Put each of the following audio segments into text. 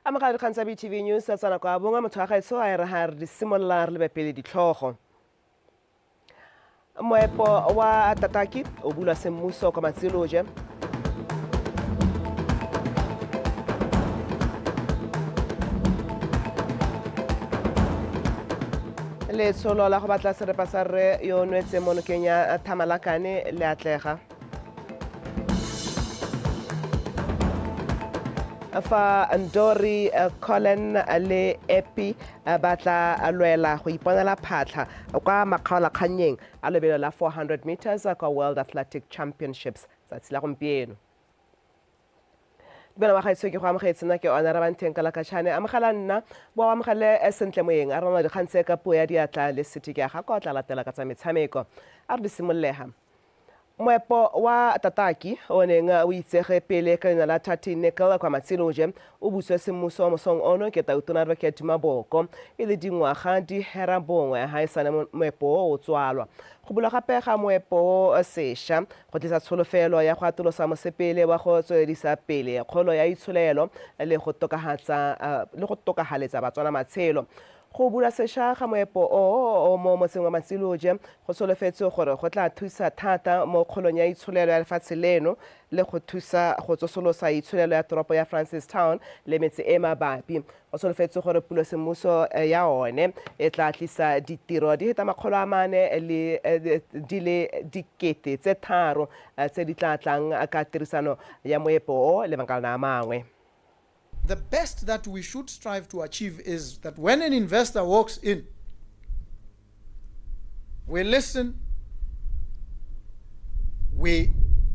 Amogela dikgang tsa BTV News tsa nako ya bongwe. Motho wa gaetsho a e re ga re di simolola re lebe pele ditlhogo. Moepo wa Tataki o bulwa semmuso kwa Matsiloje. Letsholo la go batla serepa sa rre yo o nwetseng mo nokeng ya Thamalakane le atlega. Fa Ndori Colin le Epi ba tla lwela go iponela phatlha kwa makgaolakgannyeng a lobelo la 400 meters kwa World Athletic Championships tsatsi la gompieno. Dumela wa gaetsho, ke go amogetse. Nna ke Honora Banteng Kalakatšhane. Amogela nna bo o amogele sentle moyeng. A re nona dikgang tse ka puo ya diatla le seti ke a ga kwa o tla latela ka tsa metshameko. A re di simololega. Moepo wa Tataki, o neng o itsege pele ka leina la Tati Nickel kwa Matsiloje, o butswe semmuso mosong ono ke Tautona Advocate Maboko, e le dingwaga di hera bongwe ha e sale moepo o o tswalwa. Go bulwa gape ga moepo o sesha go tlisa tsholofelo ya go atolosa mosepele wa go tsweledisa pele kgolo ya itsholelo le go tokahaletsa Batswana matshelo. Go bulwa sešwa ga moepo o o mo motseng wa Matsiloje go solofetswe gore go tla thusa thata mo kgolong ya itsholelo ya lefatshe leno le go thusa go tsosolosa itsholelo ya toropo ya Francistown le metse e mabapi. Go solofetswe gore pulosemmuso ya one e tla tlisa ditiro di feta 400 le di le 3 000 tse di tla tlang ka tirisano ya moepo o le makalana a mangwe. The best that we should strive to achieve is that when an investor walks in, we listen, we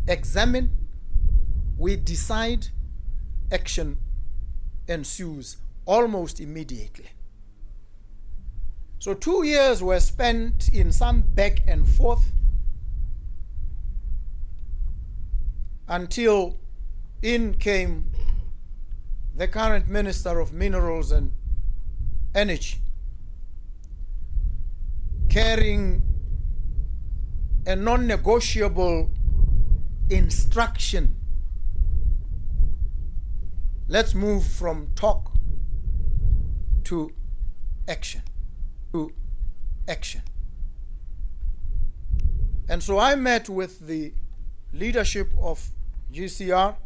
examine, we decide, action ensues almost immediately. So 2 years were spent in some back and forth until in came the current Minister of Minerals and Energy, carrying a non negotiable instruction. Let's move from talk to action. To action. And so I met with the leadership of GCR,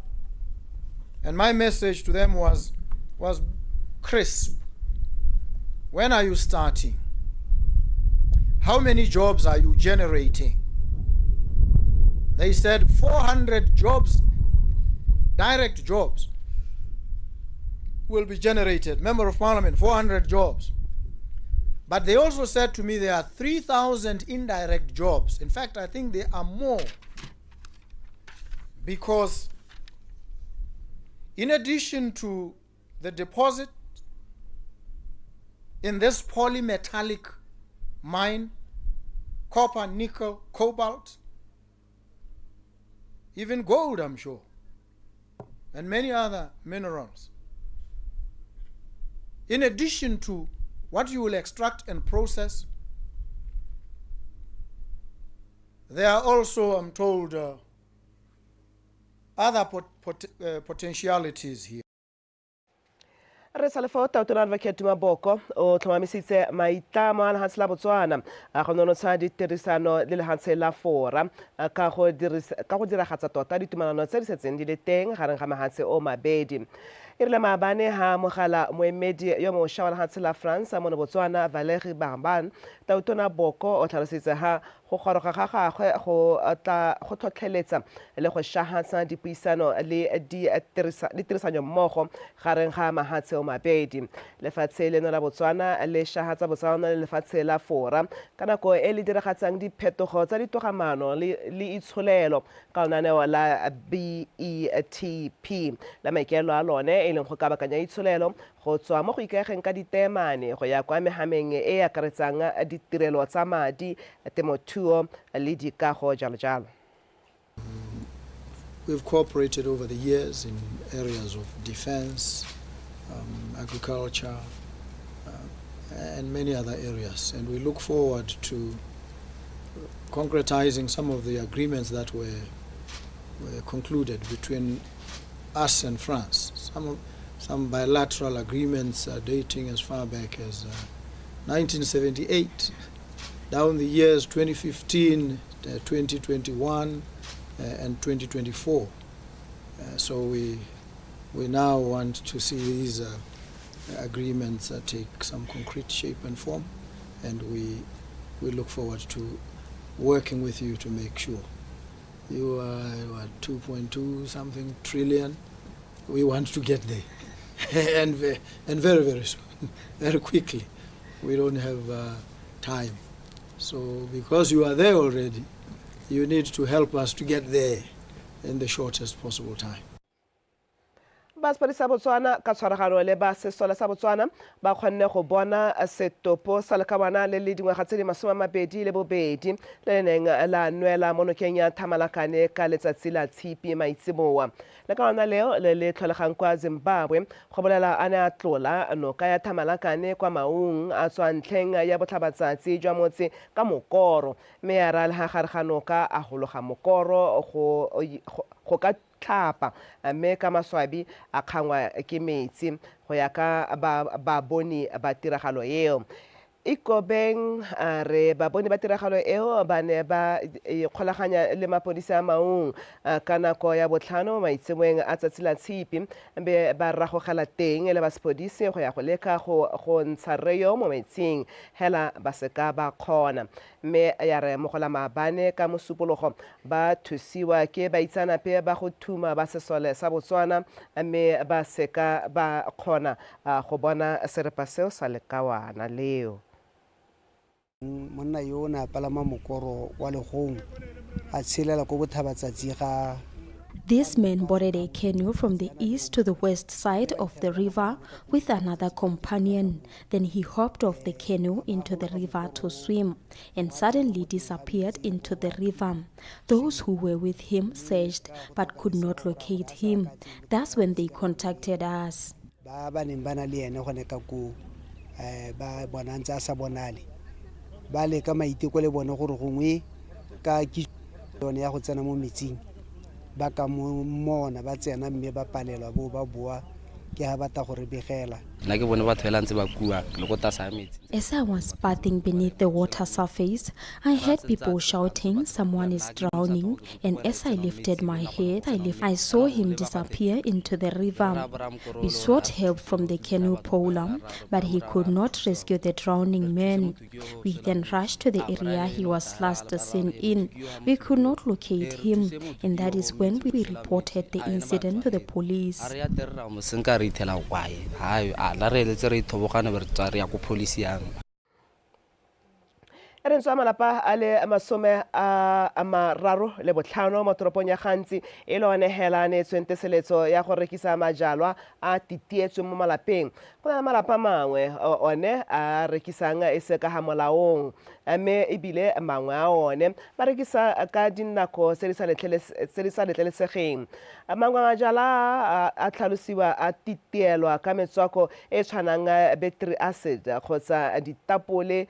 and my message to them was crisp. When are you starting? How many jobs are you generating? They said 400 jobs, direct jobs, will be generated. Member of Parliament, 400 jobs. But they also said to me there are 3,000 indirect jobs. In fact, I think there are more, because in addition to the deposit in this polymetallic mine, copper, nickel, cobalt, even gold, I'm sure, and many other minerals. In addition to what you will extract and process, there are also, I'm told, other potentialities here. Re sa le fao, Tautona Advocate Maboko o tlhomamisitse maitlamo a lehatshe la Botswana a go nonotsha ditirisano le lehatshe la Fora ka go diragatsa tota ditumelano tse di setseng di le teng gareng ga mahatshe o mabedi. E rile maabane ha amogela moemedi yo mošwa wa lehatshe la France mono Botswana, Valérie Barban, Tautona Boko o tlhalositse ha go goroga ga gagwe go tla go tlhotlheletsa le go shahatsa dipuisano le ditirisano mmogo gareng ga mahatshe o mabedi. Lefatshe leno la Botswana le shahatsa botsalano le lefatshe la Fora ka nako e le diragatsang diphetogo tsa ditogamaano le itsholelo ka lenaneo la BETP la maikaelelo a lone e leng go kabakanya itsholelo go tswa mo go ikaegeng ka diteemane go ya kwa mehameng e e akaretsang ditirelo tsa madi, temothuo le dikago, jalo jalo. We've cooperated over the years in areas of defense, agriculture, and many other areas. And we look forward to concretizing some of the agreements that were concluded between us and France. Some of, Some bilateral agreements dating as far back as 1978, down the years 2015, 2021, and 2024. So we now want to see these agreements take some concrete shape and form, and we look forward to working with you to make sure. You are what, 2.2 something trillion. We want to get there, and very, very soon, very quickly. We don't have time. So because you are there already, you need to help us to get there in the shortest possible time. Ba sepodisi sa Botswana ka tshwaragano le ba sesole sa Botswana ba kgonne go bona setopo sa lekawana le le dingwaga tse di 22 le le neng la nwela mo nokeng ya Thamalakane ka letsatsi la Tshipi maitseboa. Lekawana leo le le tlholegang kwa Zimbabwe go bolela a ne a tlola noka ya Thamalakane kwa Maung a tswa ntlheng ya botlhabatsatsi jwa motse ka mokoro, mme ya ra le ga gare ga noka a gologa mokoro go ka tlhapa, mme ka maswabi a kgangwa ke metsi. Go ya ka baboni ba tiragalo eo, Ikobeng a re baboni ba tiragalo eo ba ne ba ikgolaganya le mapodisi a Maung ka nako ya 5 maitseboeng a tsatsi la Tshipi, be ba ragogela teng le ba sepodisi go ya go leka go ntsha rre yo mo metsing, hela ba seka ba kgona. Mme ya re mo go la maabane ka Mosupologo ba thusiwa ke baitsanape ba go thuma ba sesole sa Botswana, mme ba seka ba kgona go bona serepa seo sa lekawana leo. Monna yo o ne a palama mokoro wa legong a tshelela ko botlhabatsatsi ga. This man boarded a canoe from the east to the west side of the river with another companion. Then he hopped off the canoe into the river to swim and suddenly disappeared into the river. Those who were with him searched but could not locate him. That's when they contacted us. Ba ba neng ba na le ene gone ka koo, ba bona ntse a sa bonale, ba leka maiteko le bone gore gongwe ka kitso yone ya go tsena mo metsing ba ka mo mmona. Ba tsena mme ba palelwa, bo ba boa ke ha batla go re begela. Nna ke bone batho fela ntse ba kua le ko tlase ga metsi. As I was bathing beneath the water surface, I heard people shouting, "Someone is drowning." And as I lifted my head, I saw him disappear into the river. We sought help from the canoe poler, but he could not rescue the drowning man. We then rushed to the area he was last seen in. We could not locate him, and that is when we reported the incident to the police. A re ya teng ra mo senka re ithela kwae hai a la re eletse re ithobogane be re tswa re ya ko police yang. E re ntswa malapa a le 35 mo toropong ya Gantsi e le one hela a neetsweng teseletso ya go rekisa majalwa a titietsweng mo malapeng, go na le malapa mangwe one a rekisang e se ka ga molaong, mme ebile mangwe a one ba rekisa ka dinako tse di sa letlelesegeng. Mangwe a majalwa a tlhalosiwa a titielwa ka metswako e tshwanang battery acid kgotsa ditapole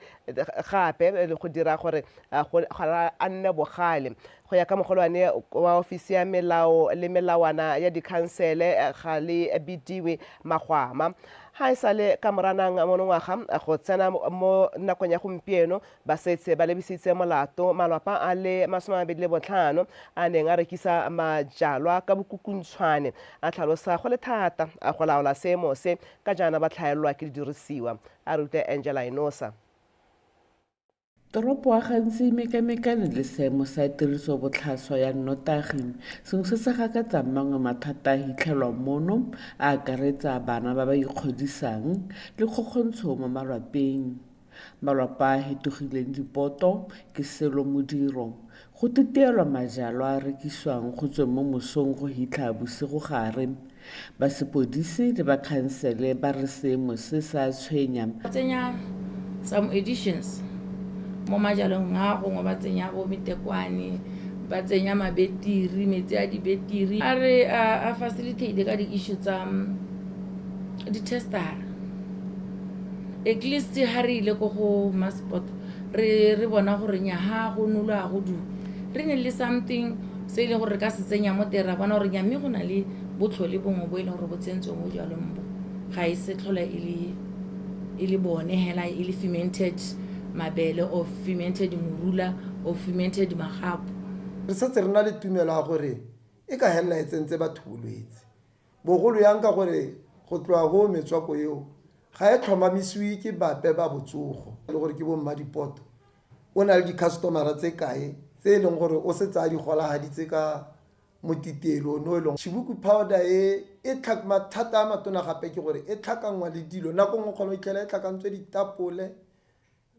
gape le go dira gore a nne bogale. Go ya ka mogolwane wa ofisi ya melao le melawana ya dikhansele ga le bidiwe Magwama, ga e sale ka Moranang monongwaga go tsena mo nakong ya gompieno ba setse ba lebisitse molato malwapa a le 25 a neng a rekisa majalwa ka bokukuntshwane. A tlhalosa go le thata go laola seemo se ka jaana ba tlhaelelwa ke didirisiwa. A rute Angela Enosa. Toropo ya Gantsi e mekamekane le seemo sa tirisobotlhaswa ya nnotagi, sengwe se se gakatsang. Mangwe mathata a hitlhelwang mono a akaretsa bana ba ba ikgodisang le kgokgontsho mo malwapeng. Malwapa a hetogileng dipoto ke selo modiro go titielwa majalwa a rekisiwang go tsweng mo mosong go hitlha bosigogare. Ba sepodisi le ba khansele ba re seemo se sa tshwenya. Ba tsenya some additions mo majalweng a gongwe, ba tsenya bo metekwane, ba tsenya mabetiri, metsi a dibetiri. A re a facilitate ka di-issue tsa di-testera, at least ha re ile ko go massport re bona gore nyaga go nolwa go du re ne le something. Se e leng gore re ka se tsenya mo teng, ra bona gore nya mme go na le botlhole bongwe bo e leng gore bo tsentswe mo jalweng bo. Ga e se tlhola e le e le bone hela e le fermented mabele or fermented morula or fermented magapu. Re setse re na le tumelo ya gore e ka helela e tsentse batho bolwetse, bogolo yang ka gore go tloga go metswako eo ga e tlhomamisiwe ke bape ba botsogo le gore ke bo mmadipoto o na le di-customera tse kae tse e leng gore o setse a di golagaditse ka motitelo ono e leng chibuku powder e e mathata a matona gape ke gore e tlhakanngwa le dilo nako nngwe kgona go itlhela e tlhakantswe ditapole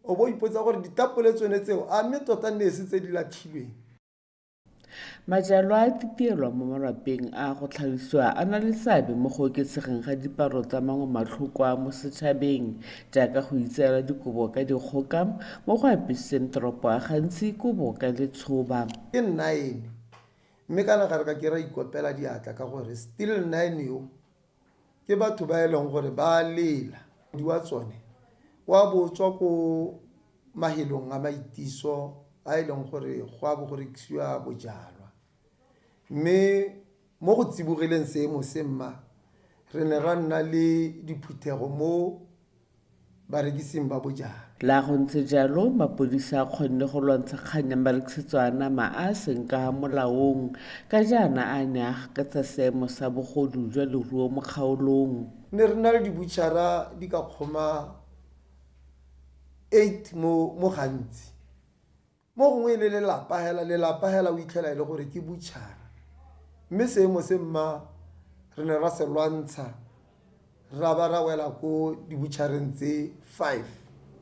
o bo ipotsa gore ditapole tsone tseo a mme tota nne e se tse di latlhilweng. Majalwa a titielwa mo malapeng a go tlhalosiwa a na le seabe mo go oketsegeng ga dipalo tsa mangwe matlhoko a mo setšhabeng jaaka go itseela dikobo ka dikgoka mo go apesitseng toropo a gantsi kobo ka letshoba. Ke 9 mme kana ga re ka ke ra ikopela diatla ka gore still 9 yo ke batho ba e leng gore ba lela di wa tsone wa bo tswa ko mahelong a maitiso a e leng gore go a bo go rekisiwa bojalwa. Mme mo go tsibogileng seemo se mma, re ne ra nna le diphuthego mo barekising ba bojalwa. La go ntse jalo, mapodisi a kgonne go lwantsha kgang ya marekisetso a nama a a seng ka molaong ka jaana a ne a gakatsa seemo sa bogodu jwa leruo mo kgaolong. Ne re na le dibutšhara di ka kgoma 8 mo mo gantsi mo gongwe e le lelapa hela lelapa hela o itlhela e le gore ke butšhara mme seemo se mma re ne ra se lwantsha ra ba ra wela ko dibutšhareng tse 5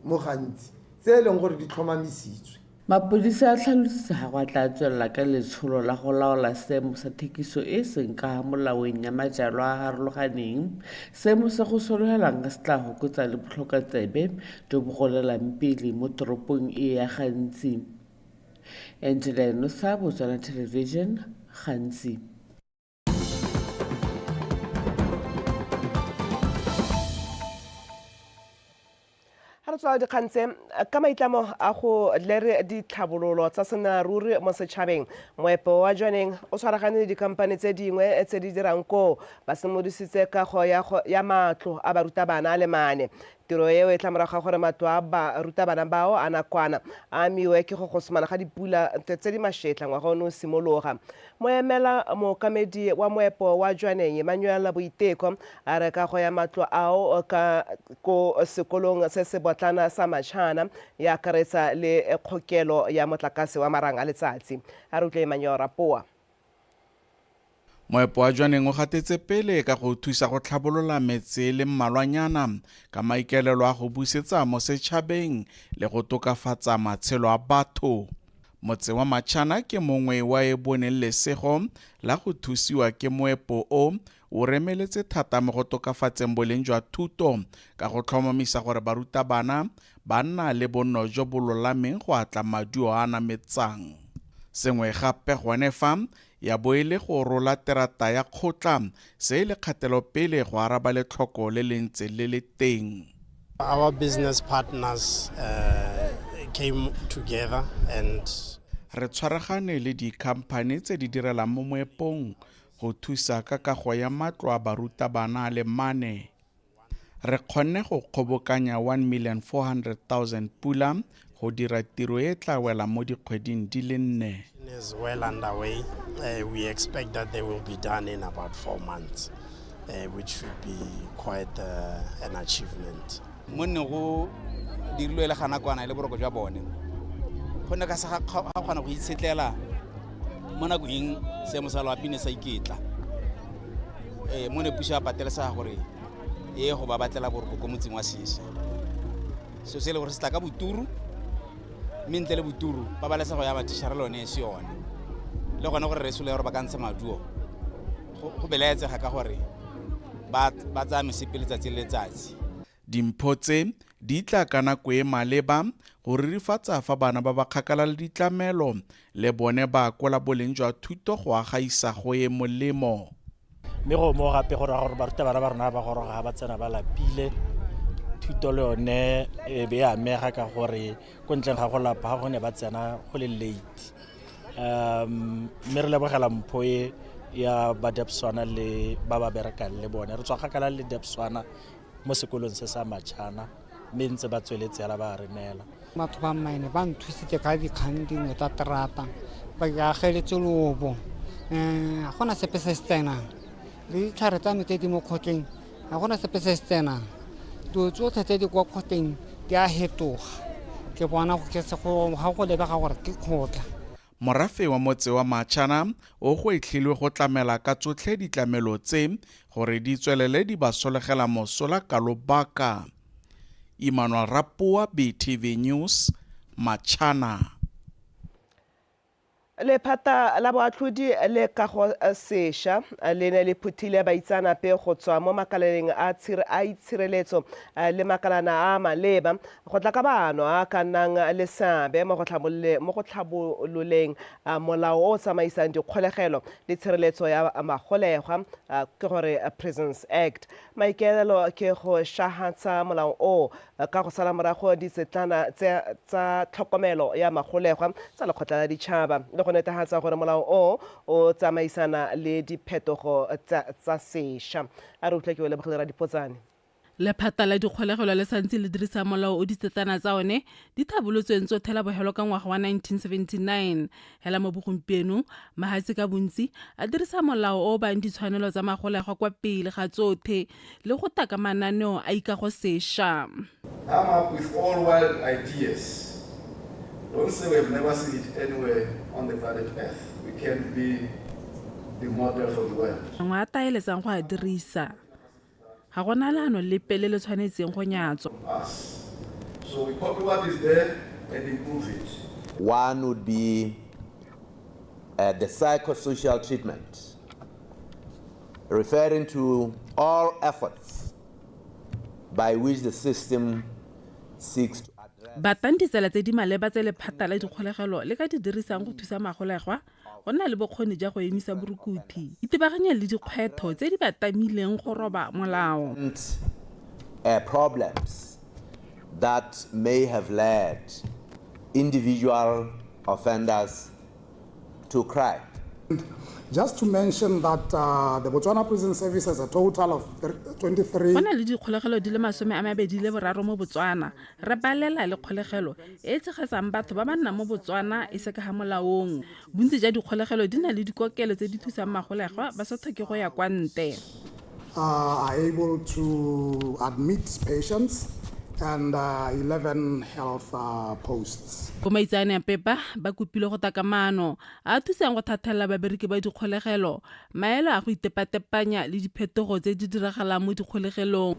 mo gantsi tse e leng gore di tlhomamisitswe. Mapodisi a tlhalositse ga go a tla tswelela ka letsholo la go laola seemo sa thekiso e e seng ka molaong ya majalwa a a harologaneng, seemo se go sologelang se tla fokotsa le botlhokatsebe jo bo golelang pele mo toropong e ya Gantsi. Angela Enosa, Botswana Television, Gantsi. Ga re tswa dikgang tse ka maitlamo a go lere ditlhabololo tsa senaruri mo setšhabeng, moepo wa Jwaneng o tshwaragane le dikhamphane tse dingwe tse di dirang koo ba simolodisitse kago ya matlo a barutabana a le mane. Tiro eo e tla morago ga gore matlo a barutabana bao a nakwana a amiwe ke go gosomana ga dipula tse di mashetla ngwaga ono o simologa. Moemela mookamedi wa moepo wa Jwaneng, Emmanuel Boiteko, a re kago ya matlo ao ka ko sekolong se se botlana sa Machana e akaretsa le kgokelo ya motlakase wa marang a letsatsi. A re utlwe Emmanuel Rapoa. Moepo wa Jwaneng o gatetse pele ka go thusa go tlhabolola metse e le mmalwanyana ka maikaelelo a go busetsa mo setšhabeng le go tokafatsa matshelo a batho. Motse wa Machana ke mongwe wa e boneng lesego la go thusiwa ke moepo o, o remeletse thata mo go tokafatseng boleng jwa thuto ka go tlhomamisa gore barutabana ba nna le bonno jo bo lolameng go atla maduo a a nametsang. Sengwe gape gone fa ya bo e le go rola terata ya kgotla, se e le kgatelopele go araba letlhoko le le ntseng le le teng. Our business partners came together and. Re tshwaragane le dikhamphane tse di direlang mo moepong go thusa ka kago ya matlo a barutabana a le mane. Re kgonne go kgobokanya 1,400,000 pula go dira tiro e e tla welang mo dikgweding di le nne. Is well underway. We expect that they will be done in about 4 months, which should be quite an achievement. Mo nne go dirilwe le ganakwana le boroko jwa bone go ne ka sa ga kgona go itshetlela mo nakong eng seemo sa loapi ne sa iketla mo ne puso ya patelesega gore e go ba batlela boroko ko motseng wa Sese, seo se e le gore se tla ka boturu mme ntle le boturu pabalesego ya bathišara le yone e se yone le gone gore re sole gore ba ka ntsha maduo go belaetsega ka gore ba tsaya mesepele letsatsi le letsatsi. Dimpho tse di tla ka nako e maleba go rurifatsa fa bana ba ba kgakala le ditlamelo le bone ba akola boleng jwa thuto go aga isago e molemo. Mme go mo gape go raya gore barutabana ba rona ba goroga ga ba tsena ba lapile, thuto le yone e be e amega ka gore ko ntleng ga go lapa ga go ne ba tsena go le late. Mme re lebogela mpho e ya ba Debswana le ba ba berekang le bone. Re tswa kgakala le Debswana mo sekolong se sa Machana, mme ntse ba tsweletse yala ba re neela. Batho ba mine ba nthusitse ka dikgang dingwe tsa terata, ba ageletse lobo. Ga gona sepe se se tsenang, le ditlhare tsa me tse di mo kgotleng ga gona sepe se se tsenang. Dilo tsotlhe tse di kwa kgotleng di a fetoga, ke bona ga go lebega gore ke kgotla. Morafe wa motse wa Machana o gwetlhilwe go tlamela ka tsotlhe ditlamelo tse gore di tswelele di ba solegela mosola ka lobaka. Emmanuel Rapoa, BTV News, Machana. Lephata la boatlhodi le kago sešwa le ne le phuthile baitseanape go tswa mo makaleng a itshireletso le makalana a maleba go tla ka maano a ka nnang le seabe mo go tlhabololeng molao o o tsamaisang dikgolegelo le tshireletso ya magolegwa, ke gore Prisons Act. Maikaelelo ke go šahatsa molao o ka go sala morago ditsetlana tsa tlhokomelo ya magolegwa tsa lekgotla la ditšhaba le go netefatsa gore molao o o tsamaisana le diphetogo tsa sešwa. A re utlwe ke o lebogile Radipotsane. Lephata la dikgolegelo le santse le dirisa molao o ditsetlana tsa one di tlhabolotsweng tsotlhe la bogelo ka ngwaga wa 1979. Hela mo bogompienong, mahatsi ka bontsi a dirisa molao o o bayang ditshwanelo tsa magolegwa kwa pele ga tsothe le go taka mananeo a ikago sešwa. Come up with all wild ideas. Don't say we have never seen it anywhere on the planet Earth. We can't be the model for the world. Mangwe a taeletsang go a dirisa. Ga gona leano lepe le le tshwanetseng go nyatswa. So we copy what is there and improve it. One would be the psychosocial treatment, referring to all efforts by which the system seeks to address. Batlang ditsela tse di maleba tse lephata la dikgolegelo le ka di dirisang go thusa magolegwa go nna le bokgoni jwa go emisa borukuthi. Itebaganye le dikgwetlho tse di ba tamileng go roba molao. Problems that may have led individual offenders to crime. Just to mention that the Botswana Prison Service has a total of 23. Go na le dikgolegelo di le 23 mo Botswana. Re balela le kgolegelo e e tshegetsang batho ba ba nnang mo Botswana e se ka ga molaong. Bontsi jwa dikgolegelo di na le dikokelo tse di thusang magolegwa ba sa tlhoke go ya kwa ntle. Are able to admit patients and 11 health posts. Bomaitseanape ba ba kopilwe go taka maano a a thusang go thathelela babereki ba dikgolegelo maelo a go itepatepanya le diphetogo tse di diragalang mo dikgolegelong.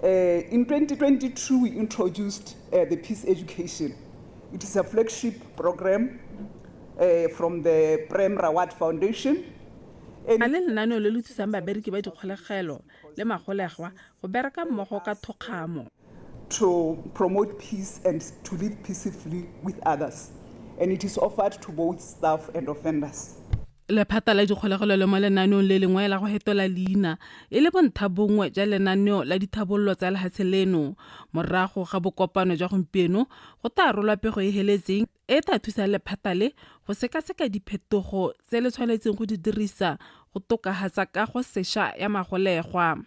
In 2022, we introduced the Peace Education. It is a flagship program from the Prem Rawat Foundation. A le lenaneo le le thusang babereki ba dikgolegelo le magolegwa go bereka mmogo ka thokgamo. To promote peace and to live peacefully with others. And it is offered to both staff and offenders. Lephata la dikgolegelo le mo lenaneong le lengwe la go hetola leina e le bontha bongwe jwa lenaneo la dithabololo tsa lehatshe leno. Morago ga bokopano jwa gompieno go tla rolwa pego e heletseng e tla thusang lephata le go sekaseka diphetogo tse le tshwanetseng go di dirisa go tokafatsa kago sešwa ya magolegwa.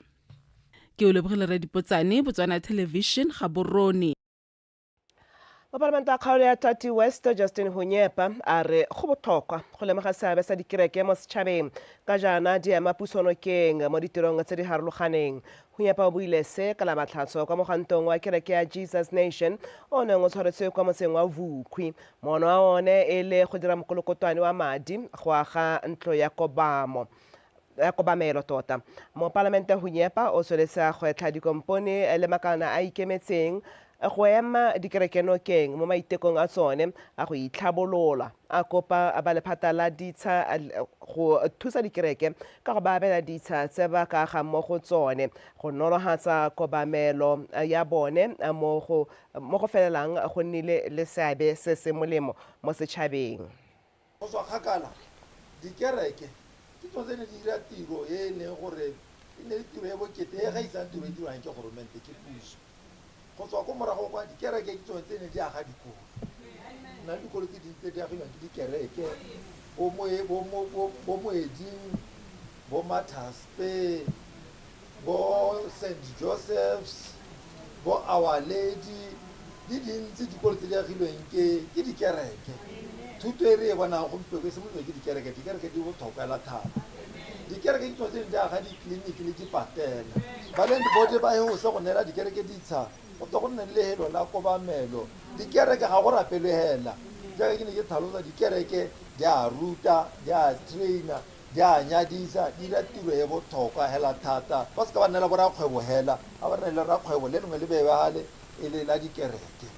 Ke o lebogile Radipotsane, Botswana Television, Gaborone. Mopalamente wa kgaolo ya Tati West Justin Hunyepa a re go botlhokwa go lemoga seabe sa dikereke mo setšhabeng ka jaana di ema puso nokeng mo ditirong tse di harologaneng. Hunyepa o buile se ka Lamatlhatso kwa mogantong wa kereke ya Jesus Nation o neng o tshwaretswe kwa motseng wa Vukhwi. Moono wa one e le go dira mokolokotwane wa madi go aga ntlo ya kobamo ya kobamelo tota. Mopalamente Hunyepa o tsweletse a gwetlha dikompone le makalana a ikemetseng go ema dikereke nokeng mo maitekong a tsone a go itlhabolola. A kopa ba lephata la ditsha go thusa dikereke ka go ba abela ditsha tse ba ka agang mo go tsone go nolofatsa kobamelo ya bone mo go felelang go nnile le seabe se se molemo mo setšhabeng. Go tswa kgakala, dikereke ke tsone tse ne di dira tiro e e leng gore e ne le tiro e bokete e gaisang tiro e dirwang ke goromente ke puso. Go tswa ko morago kwa, dikereke ke tsone tse ne di aga dikolo. na le dikolo tse dintsi tse di agiwang ke dikereke, bo Moeding, bo Mathaspe, bo St Joseph's, bo Our Lady, di dintsi dikolo tse di agilweng ke ke dikereke. Thuto e re e bonang gompieno e simolotse ke dikereke. Dikereke di botlhokwa hela thata. Dikereke ke tsone tse di aga ditleliniki le dipatela. Ba land board ba hose go neela dikereke ditsha, go tle go nne le lehelo la kobamelo. Dikereke ga go rapelwe hela. Jaaka ke ne ke tlhalosa, dikereke di a ruta, di a trainer, di a nyadisa, di dira tiro e botlhokwa hela thata. Ba seka ba neela borakgwebo hela, ga ba neele rakgwebo le lengwe le bebe hale e le la dikereke.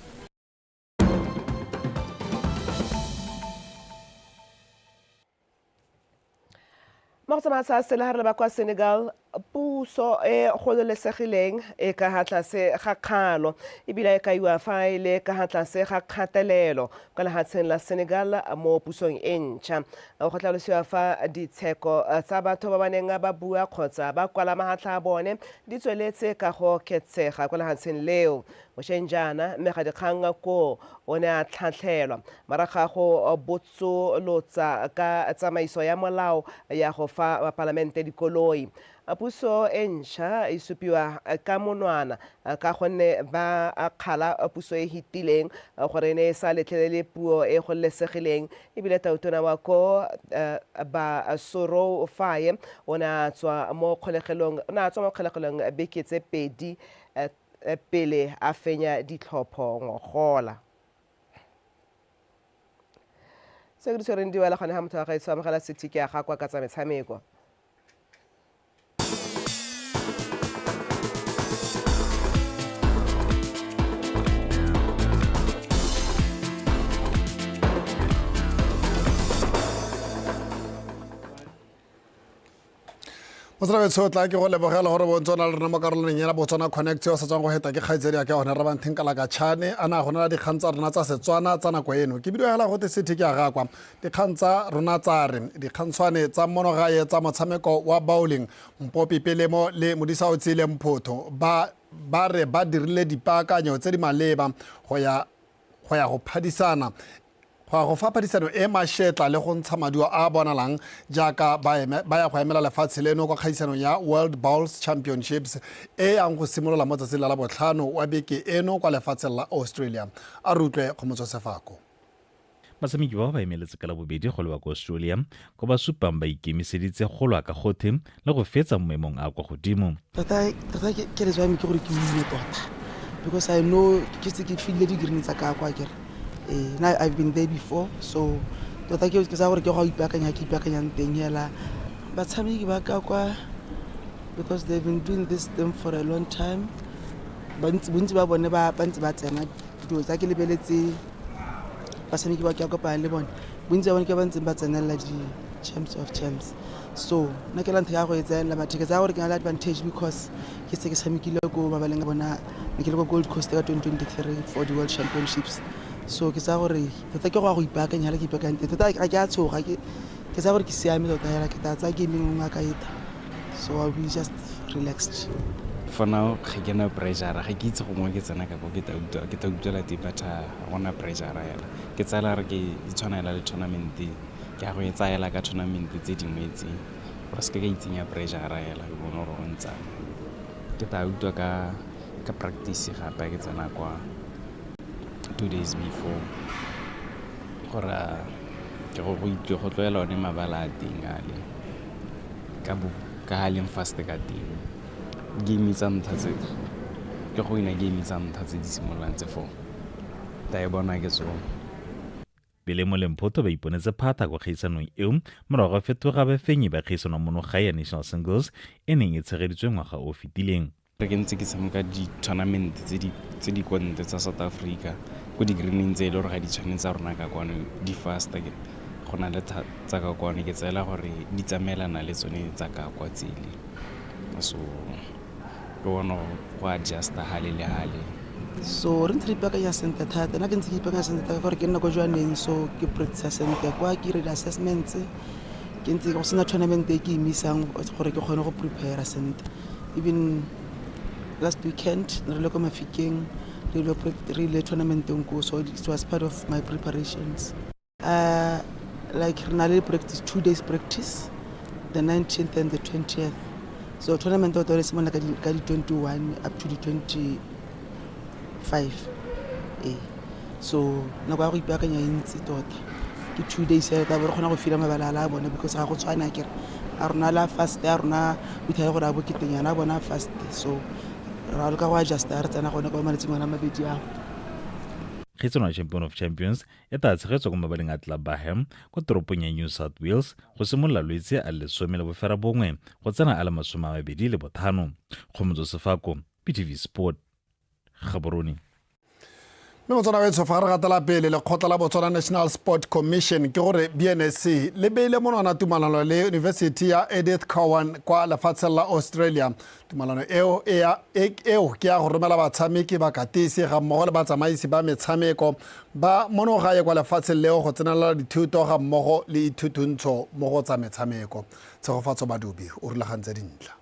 Mo go tsamaya sa sele re ba kwa Senegal, puso e gololesegileng e ka ha tlase ga kgalo ebile e kaiwa fa e le ka ha tlase ga kgatelelo kwa lehatsheng la Senegal mo pusong e ntšha. Go tlhalosiwa fa ditsheko tsa batho ba ba neng ba bua kgotsa ba kwala mahatlha a bone di tsweletse ka go oketsega kwa lehatsheng leo. Bošeng jaana mmegadikgang koo o ne a tlhatlhelwa morago ga go botsolotsa ka tsamaiso ya molao ya go fa bapalamente dikoloi. Puso e ntšha e supiwa ka monwana ka gonne ba kgala puso e hitileng gore e ne e sa letlelele puo e gololesegileng, ebile tautona wa ko Bassirou Faye o ne a tswa mo kgolegelong beke tse pedi pele a fenya ditlhopho ngogola. Se ke di tshwereng di wela gone ga motho wa gaetsho amogela sethiki ya gakwa ka tsa metshameko. Motswana tla ke go lebogela gore bontse o na le rona mo karolong ya Botswana Connect o sa tswang go heta ke kgaitsedi ya ka gone re bantheng ka lakatšhane a na go na dikgang tsa rona tsa Setswana tsa nako eno. Ke bidio hela gote sethe ke a gakwa dikgang tsa rona tsa re dikgantshwane tsa monogae tsa motshameko wa bowling Mpopi Pelemo le Modisa o Tsile Mphotho ba ba re ba dirile dipaakanyo tse di maleba go ya go phadisana go ya go fa phadisano e mashetla le go ntsha maduo a a bonalang jaaka ba ya go emela lefatshe leno kwa kgaisanong ya World Bowls Championships e yang go simolola mo tsatsing la Labotlhano wa beke eno kwa lefatsheng la Australia. A re utlwe Kgomotso Sefako. Batshameki bao ba emeletse ka Labobedi go leba kwa Australia kwa ba supang ba ikemiseditse go lwa ka gothe le go fetsa mo maemong a kwa godimo. Tota tota keletso ya me ke gore ke wine tota because I know ke se ke file di-green tsa ka kwa kere ee na I've been there before, so tota ke tsaya gore ke go ipaakanya ke ipaakanyang teng hela. Batshameki ba ka kwa, because they've been doing this thing for a long time, bontsi ba bone ba ntse ba tsena dilo tsa ke lebeletse batshameki ba ke ya kopana le bone, bontsi ba bone ke ba ntseng ba tsenelela di-champs of champs. So nna ke la ntlha ya go e tsenelela, but ke tsaya gore ke na le advantage because ke se ke tshamekile ko mabaleng a bona, ne ke le ko Gold Coast ka 2023 for the World Championships. So ke tsaya gore tota ke go ya go ipaakanya hela ke ipaakanya teng. Tota ga ke a tshoga, ke tsaya gore ke siame tota hela, ke tla tsaya game nngwe ka eta, so I'll be just relaxed. For now ga ke na pressure, ga ke itse gongwe ke tsena ka ko ke tla utlwa, ke tla utlwela teng, but ga gona pressure hela. Ke tsela re ke e tshwanela le tournament, ke ya go e tsayela ka tournament tse dingwe tse gore se ke ka itsenya pressure hela, ke bone gore go ntsang. Ke tla utlwa ka practice gape ke tsena kwa 2 days before gore ke go itse go tlwaela one mabala a teng ale ka bo ka ha leng fast ka teng. Game tsa ntlha tse ke go ina game tsa ntlha tse di simololang tse 4 ta e bona ke tsone. Pelemo le Mphotho ba iponetse phatha kwa kgaisanong eo morago ga fetoga bafenyi ba kgaisano monogae ya National Singles e neng e tshegeditswe ngwaga o fetileng. Re ke ntse ke tshameka di-tournament tse di kwa ntle tsa South Africa ko di-greeneng tse e le gore ga di tshwane tsa rona ka kwano, di fast go na le tsa ka kwano, ke tseela gore di tsamaelana le tsone tsa ka kwa tsele, so ke bona go adjusta hale le hale. So re ntse re ipaakanya sentle thata, nna ke ntse ke ipaakanya sentle thata ka gore ke nna ko Jwaneng, so ke practice sentle kwa, ke dire di-assessments, ke ntse go sena tournament e ke emisang gore ke kgone go prepare sentle. Even last weekend ne re le ko Mafikeng, Re ile tournamenteng ko, so it was part of my preparations. Like re na le practice, 2 days practice, the 19th and the 20th. So tournament tota e simolola ka di 21 up to di 25. Ee, so nako ya go ipaakanya e ntsi tota, ke 2 days fela tla bo re kgona go fila mabala a bone, because ga go tshwane akere, a rona la fast, a rona o ithaya gore a boketenyana, a bona fast. So ra leka go adjusta, re tsena gone kwa malatsing ona mabedi ao. Kgaisano ya Champion of Champions e tla tshegetswa ko mabaleng a Clapham kwa toropong ya New South Wales go simolola Lwetse a le 19 go tsena a le 25. Kgomotso Sefako, BTV Sport, Gaborone. Mme Motswana wetsho, fa re gatela pele, lekgotla la Botswana National Sport Commission, ke gore BNSC, le beile monwana tumalano le University ya Edith Cowan kwa lefatsheng la Australia. Tumalano eo eo ke ya go romela batshameki, bakatisi ga mmogo le batsamaisi ba metshameko ba monogae kwa lefatsheng leo go tsenelela dithuto ga mmogo le ithuthuntso mo go tsa metshameko. Tshegofatso Badubi o rulagantse dintlha.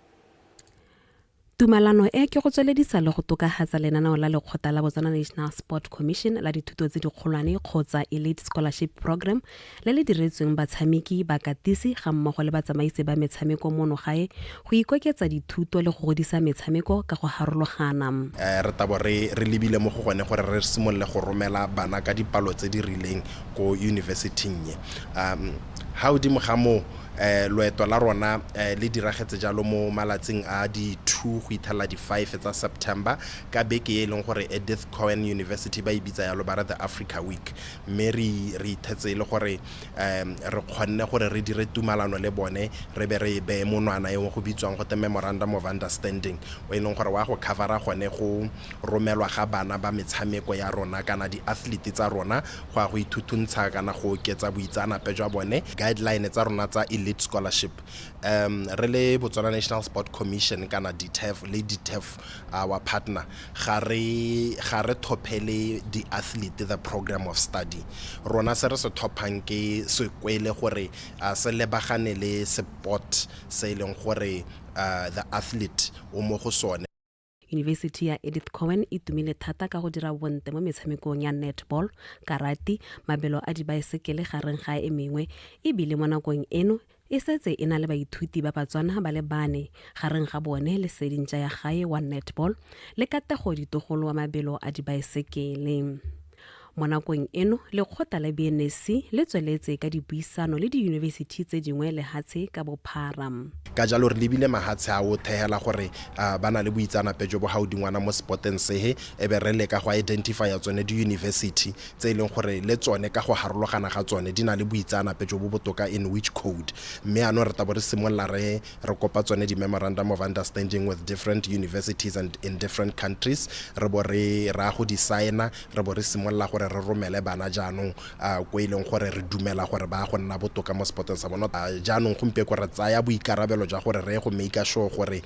Tumalano e ke go tsweledisa le go tokafatsa lenaneo la lekgotla la Botswana National Sport Commission la dithuto tse dikgolwane kgotsa Elite Scholarship Programme, le le diretsweng batshameki, bakatisi ga mmogo le batsamaisi ba metshameko mono gae go ikoketsa dithuto le go godisa metshameko ka go harologana. Re tabo re lebile mo go gone gore re simolole go romela bana ka dipalo tse di rileng ko yunibesithing e. Ha godimo ga moo, loeto la rona le diragetse jalo mo malatsing a di-2 go ithella di-5 tsa September, ka beke e leng gore Edith Cowan University ba e bitsa yalo ba re the Africa Week. Mme re ithetse e le gore re kgonne gore re dire tumalano le bone, re be re e beye monwana e go bitswang gote memorandum of understanding, o e leng gore wa go covera gone go romelwa ga bana ba metshameko ya rona kana di-athlete tsa rona go ya go ithuthuntsa kana go oketsa boitseanape jwa bone. Guideline tsa rona tsa elite scholarship, re le Botswana National Sport Commission kana DTEF le DTEF our partner, ga re thophele di-athlete the program of study. Rona se re se thophang ke sekwele gore se lebagane le sport se e leng gore the athlete o mo go sone. University ya Edith Cowan e tumile thata ka go dira bontle mo metshamekong ya netball, karate, mabelo a dibaesekele gareng ga e mengwe, ebile mo nakong eno e setse e na le baithuti ba Batswana ba le bane, gareng ga bone Lesedi Ntša ya Gae wa netball le Katego Ditogolo wa mabelo a dibaesekele. Mo nakong eno lekgotla la BNSC le tsweletse ka dipuisano le diyunibesithi tse dingwe lehatshe ka bophara. Ka jalo re lebile mahatshe a o thehela gore ba na le boitseanape jo bo gaudingwana mo sporteng sehe, e be re leka go identifya tsone di-university tse e leng gore le tsone ka go harologana ga tsone di na le boitseanape jo bo botoka in which code. Mme anong re tabo re simolola re kopa tsone di-memorandum of understanding with different universities and in different countries, re bo re ra go di signa, re bo re simolola gore re romele bana jaanong ko e leng gore re dumela gore ba go nna botoka mo sporteng sa bona. Jaanong gompieko re tsaya boikarabelo jwa gore re go make sure gore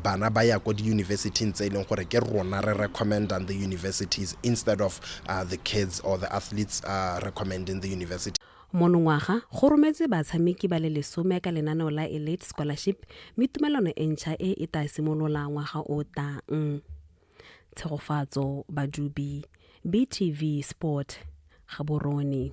bana ba ya ko di-universityng tse e leng gore ke rona re recommendang the universities instead of the kids or the athletes recommending the university. Monongwaga go rometse batshameki ba le 10 ka lenaneo la Elite Scholarship, mme tumelano e ntšha e e tla simolola ngwaga o tlang. Tshegofatso Badubi, BTV Sport, Gaborone.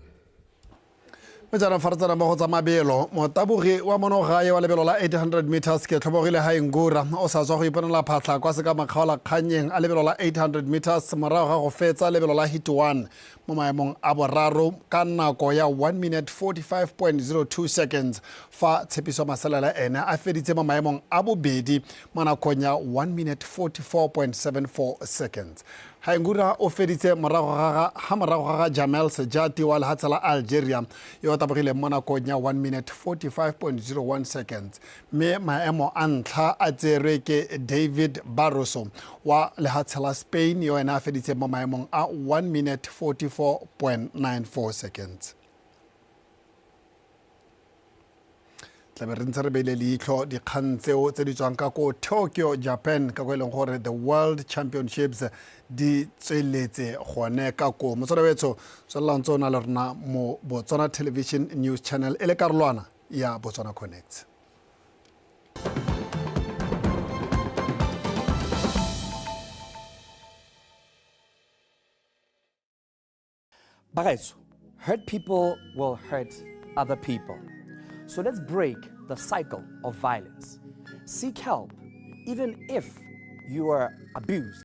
Mme jaanong fa re tsena mo go tsa mabelo, motabogi wa monogae wa lebelo la 800 meters, ke Tlhobogile Haingura, o sa tswa go iponela phatlha kwa seka makgaola kgannyeng a lebelo la 800 meters morago ga go fetsa lebelo la heat 1 mo maemong a boraro ka nako ya 1 minute 45.02 seconds, fa Tshepiso Maselela ene a feditse mo maemong a bobedi mo nakong ya 1 minute 44.74 seconds. Haingura o feditse morago ga Jamel Sejati wa lehatshe la Algeria, yo o tabogileng mo nakong ya 1 minute 45.01 seconds, mme maemo a ntlha a tserwe ke David Barroso wa lehatshe la Spain, yo ene a feditseng mo maemong a 1 minute 44.94 seconds. Tlabe re ntse re beile leitlho dikgang tseo tse di tswang ka ko Tokyo, Japan, ka ko e leng gore the World Championships di tsweletse gone ka ko. Motswana wetsho, tswelelang tse o na le rona mo Botswana Television News Channel e le karolwana ya Botswana Connect. Bagaetsho, hurt people will hurt other people. So let's break the cycle of violence. Seek help, even if you are abused.